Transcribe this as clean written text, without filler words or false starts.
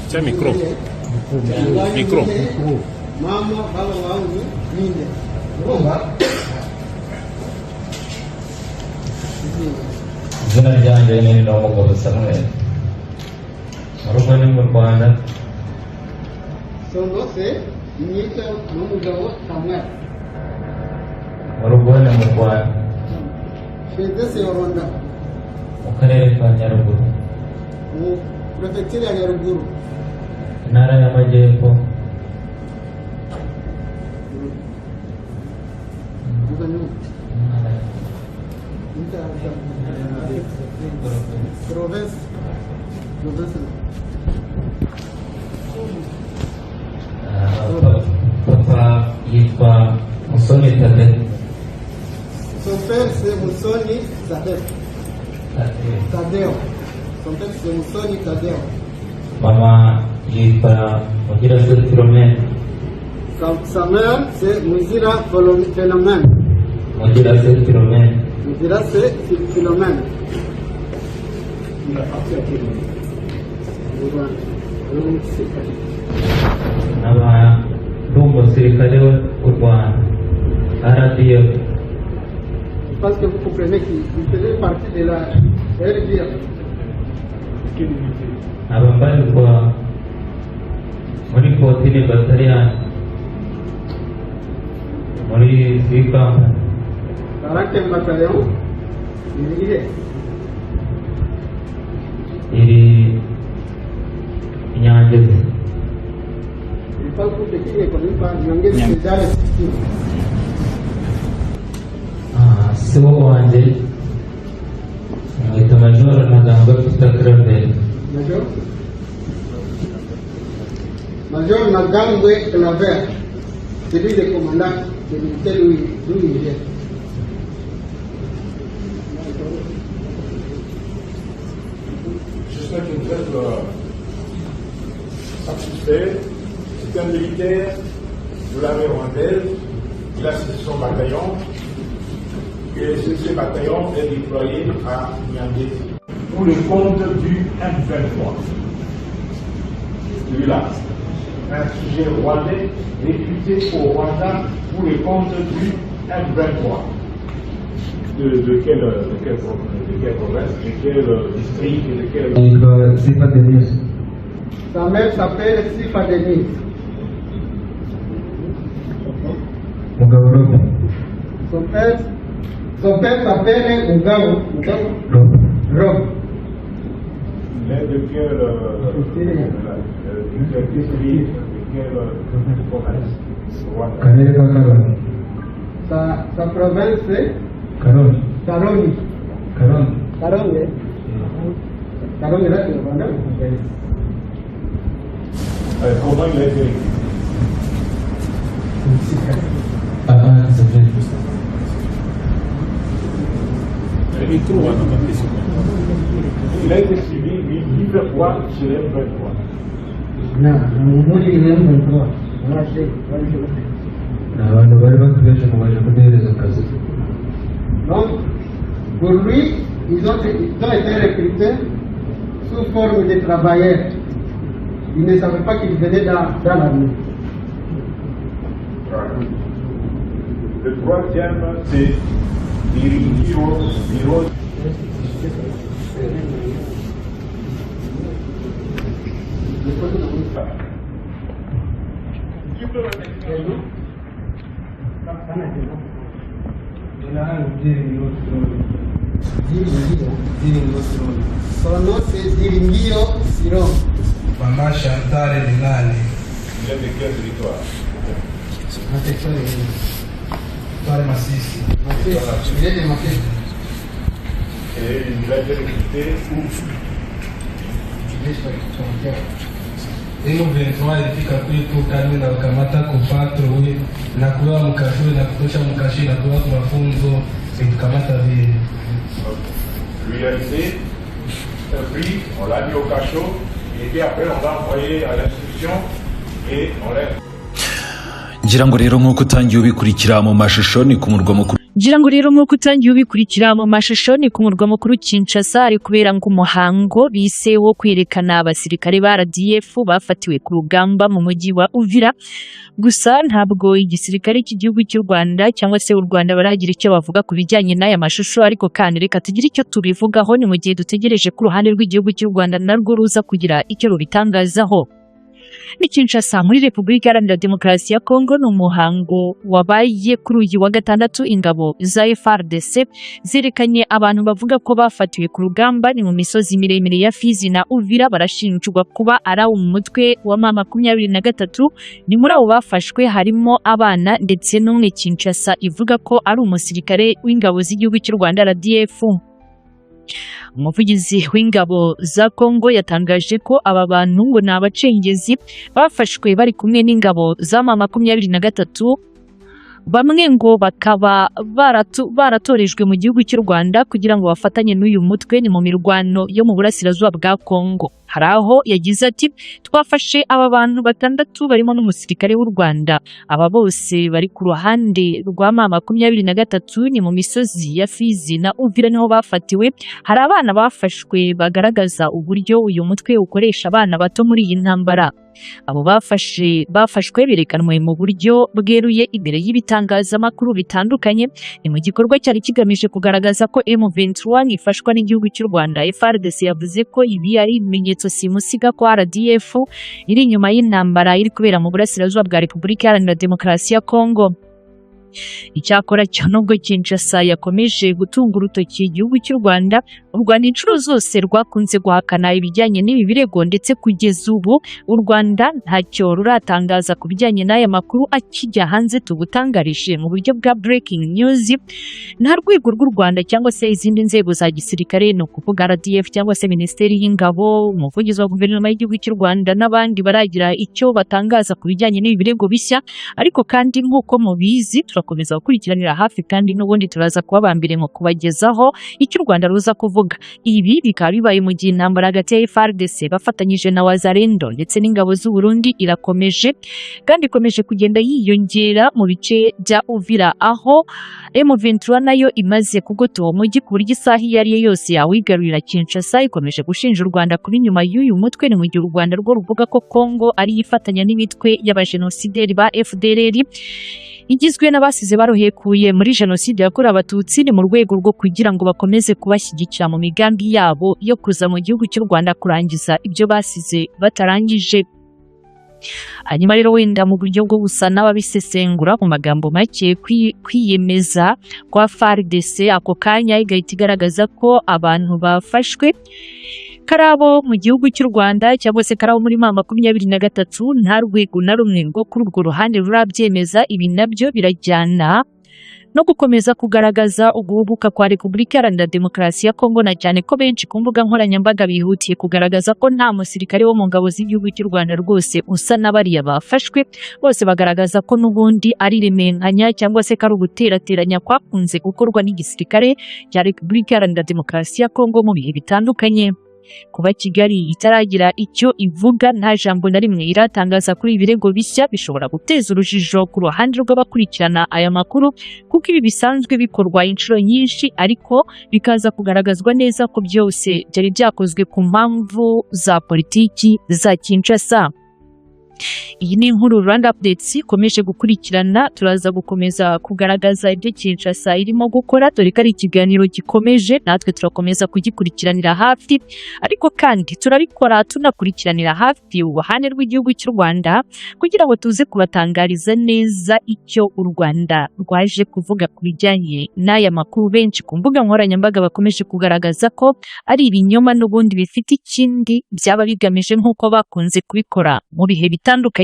Cya micro. Micro. Mama, baba wawe ninde? Urumva? Izina ryanjye ni Nomugabo Samuel, mu rugo ni mu Rwanda. Son nom, c'est Nyita Nomugabo Samuel. Mu rugo ni mu Rwanda. Chez eux, c'est au Rwanda. Mu karere ka Nyaruguru. Mu préfecture ya Nyaruguru. Intara y'Amajyepfo. Province. Province. Ah, papa yitwa Musoni Tade. Son père, c'est Musoni Tadeo. Tadeo. Son père, c'est Musoni Tadeo. Mama yitwa Mugirase Philomene. Sa mère, c'est Muzira Philomène. Mugirase Philomene. Muzira, c'est Philomène. Mu Rwanda. Nkaba ndi umusirikare w'u Rwanda, RDF. Je pense que vous comprenez qu'il faisait partie de la RDF. Nkaba mbarirwa muri 14 battalion muri C Company. 40 bataillon. Il y est. Iri i Nyangezi. Il parle pour qui ne connaît pas. Nyangezi, c'est dans le système. Ah, sibo wanjye mwita Majoro Ntagambwa Peter Claver. Major. Major Nagambwe Claver. C'est lui le commandant de l'unité d'où il vient. J'espère que vous êtes satisfait. C'est un militaire de l'armée rwandaise. Il a son bataillon. Et ce bataillon est déployé à Nyangezi. Pour le compte du M23. Celui-là, un sujet rwandais recruté au Rwanda pour le compte du M23. De quelle province, de quel district, de quel? Yitwa Sifa Denise. Sa mère s'appelle Sifa Denise. Mugabo Robe. Son père s'appelle Mugabo. Mugabo Robe. Rob. Mais de quel district, de quelle province? Rwanda. Karere ka Karongi. Sa province, c'est Karongi. Karongi. Karongi. Karongi. Karongi, là, c'est le Rwanda. Comment il a été recruté? Ah, c'est vrai. Micro wana mapesi. Il a été suivi, lui, il fait quoi chez les M23? Muri M23. Ni abantu bari batubeshe ngo baje kuduhereza akazi. Donc, pour lui, ils ont été recrutés sous forme de travailleurs. Ils ne savaient pas qu'ils venaient dans l'armée. Le troisième, c'est Biro Biro. Son nom, c'est Diringio Siron. Mama Chantal Minani. Il est de quel territoire? Pale Masisi. Il est de Masisi. Et il a été recruté où? M23 ilifika kwetu kani na wakamata kupatrouille na kuwa mkashure na kutosha mkashi na kuwa kwa mafunzo itukamata vile. Lui a été pris, on l'a mis au cachot, et puis après on l'a envoyé à l'instruction et on l'a Ngira ngo rero nk'uko utangiye ubikurikira mu mashusho, ni ku murwa mukuru Ngira ngo rero nk'uko utangiye ubikurikira mu mashusho, ni ku murwa mukuru Kinshasa hari kubera ngo umuhango bise wo kwerekana abasirikare ba RDF bafatiwe ku rugamba mu mujyi wa Uvira. Gusa ntabwo igisirikare cy'igihugu cy'u Rwanda cyangwa se u Rwanda baragira icyo bavuga ku bijyanye n'aya mashusho, ariko kandi reka tugire icyo tubivugaho ni mu gihe dutegereje ko uruhande rw'igihugu cy'u Rwanda narwo ruza kugira icyo rubitangazaho. Ni Kinshasa muri Repubulika Iharanira Demokarasi ya Kongo, ni umuhango wabaye kuri uyu wa gatandatu. Ingabo za FARDC zerekanye abantu bavuga ko bafatiwe ku rugamba, ni mu misozi miremire ya Fizi na Uvira. Barashinjwa kuba ari abo mu mutwe wa M23. Ni muri abo bafashwe harimo abana ndetse n'umwe Kinshasa ivuga ko ari umusirikare w'ingabo z'igihugu cy'u Rwanda RDF. Umuvugizi w'ingabo za Kongo yatangaje ko aba bantu ngo ni abacengezi bafashwe bari kumwe n'ingabo za M23, bamwe ngo bakaba baratorejwe mu gihugu cy'u Rwanda kugira ngo bafatanye n'uyu mutwe, ni mu mirwano yo mu burasirazuba bwa Kongo. Hari aho yagize ati: "Twafashe aba bantu batandatu barimo n'umusirikare w'u Rwanda. Aba bose bari ku ruhande rwa M23, ni mu misozi ya Fizi na Uvira niho bafatiwe. Hari abana bafashwe bagaragaza uburyo uyu mutwe ukoresha abana bato muri iyi ntambara." Abo bafashwe berekanwe mu buryo bweruye imbere y'ibitangazamakuru bitandukanye. Ni mu gikorwa cyari kigamije kugaragaza ko M23 ifashwa n'igihugu cy'u Rwanda. FARDC yavuze ko ibi ari ibimenyetso simusiga ko RDF iri inyuma y'intambara iri kubera mu burasirazuba bwa Repubulika Iharanira Demokarasi ya Kongo. Icyakora cyo, nubwo Kinshasa yakomeje gutunga urutoki igihugu cy'u Rwanda, u Rwanda inshuro zose rwakunze guhakana ibijyanye n'ibi birego, ndetse kugeza ubu u Rwanda ntacyo ruratangaza ku bijyanye n'aya makuru akijya hanze tugutangarije mu buryo bwa breaking news. Nta rwego rw'u Rwanda cyangwa se izindi nzego za gisirikare, ni ukuvuga RDF cyangwa se Minisiteri y'Ingabo, umuvugizi wa guverinoma y'igihugu cy'u Rwanda n'abandi baragira icyo batangaza ku bijyanye n'ibi birego bishya. Ariko kandi nk'uko mubizi, turakomeza gukurikiranira hafi kandi n'ubundi turaza kubabambire mu kubagezaho icyo u Rwanda ruza kuvuga. Ibi bikaba bibaye mu gihe intambara hagati ya FARDC bafatanyije na Wazalendo ndetse n'ingabo z'u Burundi irakomeje kandi ikomeje kugenda yiyongera mu bice bya Uvira, aho M23 nayo imaze kugota uwo mujyi ku buryo isaha iyo ari yo yose yawigarurira. Kinshasa ikomeje gushinja u Rwanda kuba inyuma y'uyu mutwe, ni mu gihe u Rwanda rwo ruvuga ko Kongo ari ifatanya n'imitwe y'abajenosideri ba FDLR igizwe n'abasize baruhekuye muri jenoside yakorewe Abatutsi, ni mu rwego rwo kugira ngo bakomeze kubashyigikira mu migambi yabo yo kuza mu gihugu cy'u Rwanda kurangiza ibyo basize batarangije. Hanyuma rero wenda mu buryo bwo gusa n'ababisesengura mu magambo make, kwiyemeza kwa FARDC ako kanya igahita igaragaza ko abantu bafashwe karabo mu gihugu cy'u Rwanda cyangwa se karabo muri M23, nta rwego na rumwe rwo kuri urwo ruhande rurabyemeza. Ibi nabyo birajyana no gukomeza kugaragaza uguhubuka kwa Repubulika Iharanira Demokarasi ya Kongo, na cyane ko benshi ku mbuga nkoranyambaga bihutiye kugaragaza ko nta musirikare wo mu ngabo z'igihugu cy'u Rwanda rwose usa na bariya bafashwe. Bose bagaragaza ko n'ubundi ari remenkanya cyangwa se ko ari uguterateranya kwakunze gukorwa n'igisirikare cya Repubulika Iharanira Demokarasi ya Kongo mu bihe bitandukanye. Kuba Kigali itaragira icyo ivuga, nta jambo na rimwe iratangaza kuri ibi birego bishya, bishobora guteza urujijo ku ruhande rw'abakurikirana aya makuru, kuko ibi bisanzwe bikorwa inshuro nyinshi, ariko bikaza kugaragazwa neza ko byose byari byakozwe ku mpamvu za politiki za Kinshasa. Iyi ni inkuru Rwanda Updates ikomeje gukurikirana. Turaza gukomeza kugaragaza ibyo Kinshasa irimo gukora, dore ko ari ikiganiro gikomeje, natwe turakomeza kugikurikiranira hafi. Ariko kandi turabikora tunakurikiranira hafi uruhande rw'igihugu cy'u Rwanda kugira ngo tuze kubatangariza neza icyo u Rwanda rwaje kuvuga ku bijyanye n'aya makuru benshi ku mbuga nkoranyambaga bakomeje kugaragaza ko ari ibinyoma n'ubundi bifite ikindi byaba bigamije, nk'uko bakunze kubikora mu bihe bitandukanye.